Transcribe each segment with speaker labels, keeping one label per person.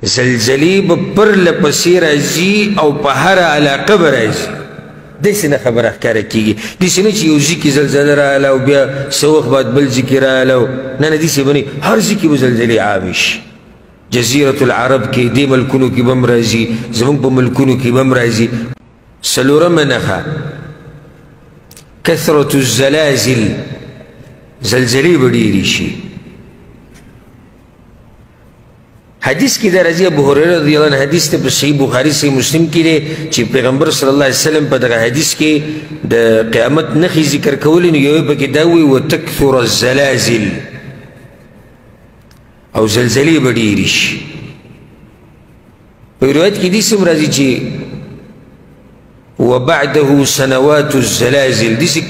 Speaker 1: زلزلې به پرله پسې راځي او په هره علاقه به راځي. داسې نه خبره ښکاره کېږي، داسې نه چې یو ځای کې زلزله راغله او بیا څه وخت بعد بل ځای کې راغله، نه نه، داسې به نه، هر ځای کې به زلزلې عامې شي. جزیرة العرب کې، دې ملکونو کې به هم راځي، زموږ په ملکونو کې به هم راځي. څلورمه نښه کثرة الزلازل، زلزلې به ډېرې شي. حدیث کې دا راځي، ابو هریره رضی الله عنه حدیث ته په صحیح بخاري صحیح مسلم کې دی چې پیغمبر صلی الله علیه وسلم په دغه حدیث کې د قیامت نښې ذکر کولې، نو یو یې پکې دا وایي وتکثر الزلازل، او زلزلې به ډېرې شي. په روایت کې داسې هم راځي چې وبعده سنوات الزلازل، داسې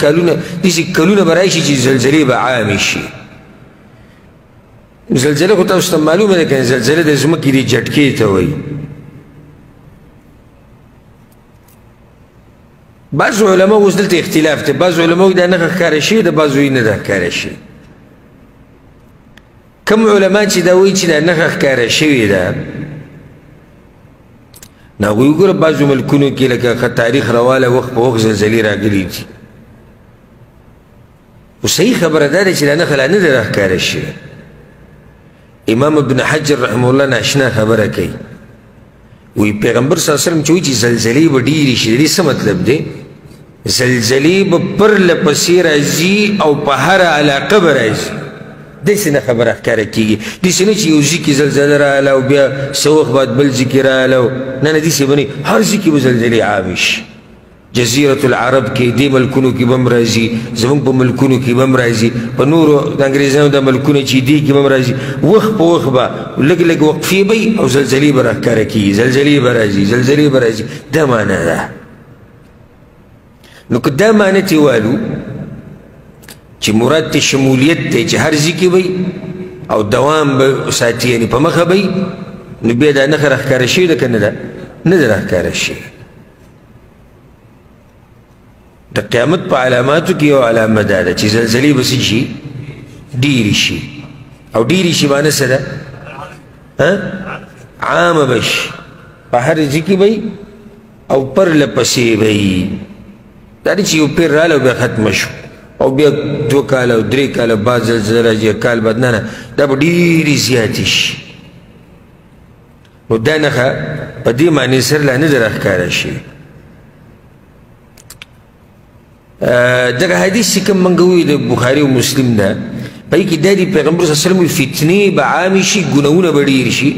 Speaker 1: کلونه به راشي چې زلزلې به عامې شي. زلزله خو تاسو ته معلومه ده که نه، زلزله د ځمکې دې جټکې ته وایي. بعضو علما اوس دلته اختلاف دی، بعضو علما وایي دا نښه ښکاره شوې ده، بعضو وایي نه ده ښکاره شوې. کوم علما چې دا وایي چې دا نښه ښکاره شوې ده، نو هغوی وګوره بعضو ملکونو کې لکه ښه تاریخ رواله وخت په وخت زلزلې راغلي دي. خو صحیح خبره دا ده چې دا نښه لا نه ده راښکاره شوې. امام ابن حجر رحمه الله ناشنا خبره کوي، وایي پیغمبر صلی الله علیه وسلم چې وایي چې زلزلې به ډېرې شي، د دې څه مطلب دی؟ زلزلې به پرله پسې راځي او په هره علاقه به راځي. داسې نه خبره ښکاره کېږي، داسې نه چې یو ځای کې زلزله راغله او بیا څه وخت بعد بل ځای کې راغله، نه نه، داسې به نه، هر ځای کې به زلزلې عامې شي. جزیرة العرب کې، دې ملکونو کې به هم راځي، زموږ په ملکونو کې به هم راځي، په نورو د انګریزانو د ملکونو چې دې کې به هم راځي. وخت په وخت به لږ لږ وقفې به وي او زلزلې به راښکاره کېږي، زلزلې به راځي، زلزلې به راځي. دا معنا ده. نو که دا معنا ترې والو چې مراد ته شمولیت دی چې هر ځای کې به وي او دوام به ساتي، یعنې په مخه به وي، نو بیا دا نښه راښکاره شوې ده که نه ده؟ نه ده راښکاره شوې. د قیامت په علاماتو کې یو علامه دا ده چې زلزلې به څه شي؟ ډېرې شي. او ډېرې شي معنی څه ده؟ عامه به شي، په هر ځای کې به وي او پرله پسې به وي. دا نه چې یو پیر راغله او بیا ختمه شو او بیا 2 کاله او 3 کاله بعد زلزله راځي، کال بعد، نه نه، دا به ډېرې زیاتې شي. نو دا نښه په دې معنی سره لا نه ده راښکاره شوې. دغه حدیث چې کوم موږ ووایو د بخاري او مسلم ده، په هغې کې دا دي پیغمبر صلی الله علیه وسلم وایي فتنې به عامې شي، ګناهونه به ډېر شي.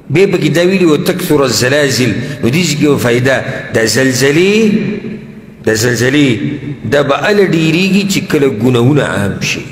Speaker 1: بیا پکې دا ویلي وتکثر الزلازل. نو دې ځای کې یوه فایده، د زلزلې دا به هله ډېرېږي چې کله ګناهونه عام شي.